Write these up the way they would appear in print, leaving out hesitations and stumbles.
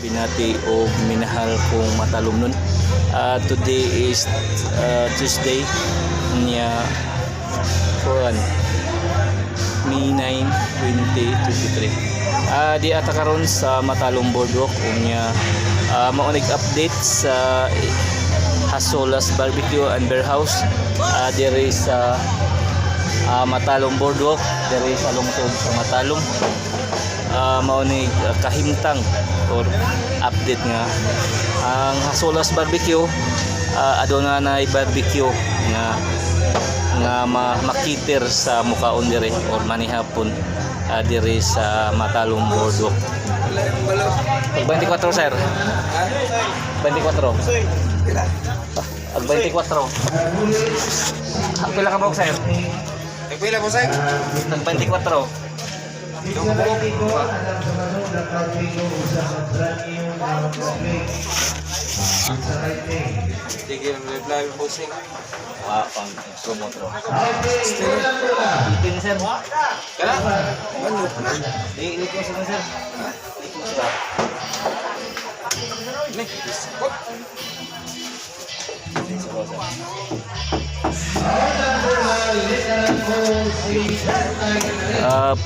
Binati o minahal kong matalumnon. Today is Tuesday niya kuan May 9, 2023. Di ata karon sa Matalom Boardwalk unya mao update sa Hasolas Barbecue and Beer House diri sa Matalom Boardwalk, diri sa lungsod sa Matalom. Mao ni kahimtang or update nga ang Hasolas Barbecue aduna na barbecue nga nga makiter sa mukaon dire or manihapon diri sa Matalom Boardwalk. Pag 24, sir. 24. Ag 24. Ah, pila ka buok, sir? Pila po, sir? Tag 24. Sige, reply po, sir. Wa pang promotro. Ipin, sir. Kala? Ano na? Di ko sa sir. Di ko sa. Ni, biskot. Sa.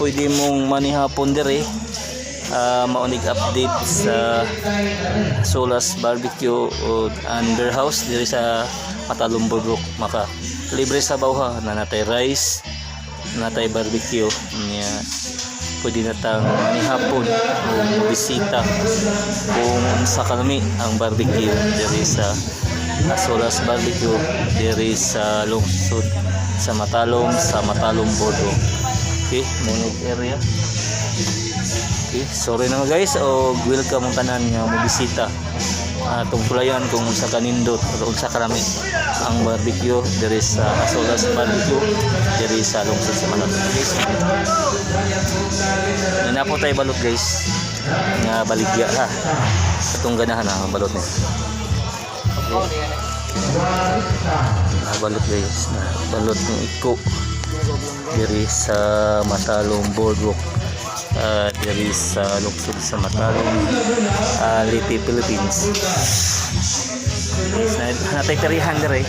Pwede mong manihapon dire maunig update sa Solas Barbecue o and Beer House dire sa Matalom Boardwalk. Maka libre sa bawha na natay rice, natay barbecue niya. Pwede na tang manihapon o bisita kung unsa kalami ang barbecue diri sa Solas Barbecue diri sa lungsod sa Matalom Boardwalk. Okay, munog area. Okay, sorry na mga guys o welcome ang tanan nga mo bisita atong tulayan kung unsa kanindot o unsa karami ang barbecue diri sa Asolas Barbecue diri sa lungsod sa Matalom, guys. Nanapo tayo balot, guys, nga baligya ha. Atong ganahan ang balot ni. Okay. Na balot, guys, na balot ng iko diri sa Matalom Boardwalk, diri sa lungsod sa Matalom, Leyte, Philippines. Yes, na natay tarihan diri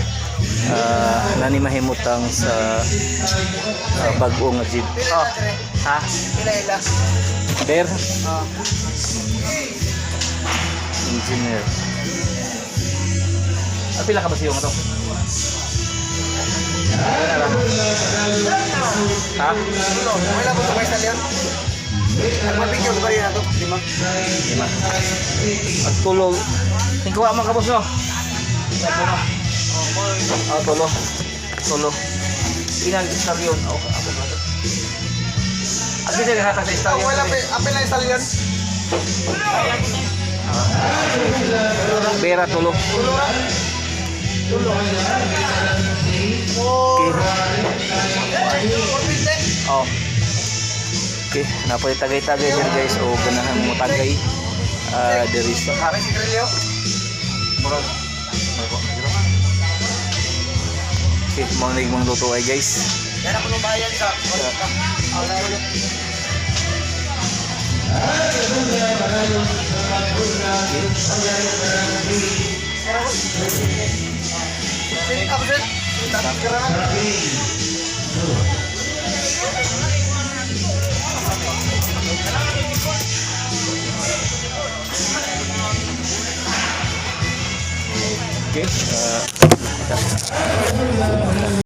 nani mahimutang sa bag-o nga jeep. Oh, ha? Ila ila. Bear Ah. Engineer. Pila ka ba siyo nga to? Ha? Tulo. Wala po sa stallion. Ang barbecue ko rin na to. Lima. Lima. At tulog. Tingkuha mo ka, boss, no? Ah, tulo. Tulo. Inang stallion. Okay, ako ba to? At kasi hatag sa stallion. Wala pa apel na stallion. Bera tulo. Tulo ra. Okay. 450. Oh. Okay, napoy tagay-tagay din, guys, o ganahan mo tagay. Diri sa May sigrilyo. Murag. Okay, mga nagmang luto ay, guys. Yan ako nung bayan sa. Okay. Ako, sir. Tapos ka na. Okay.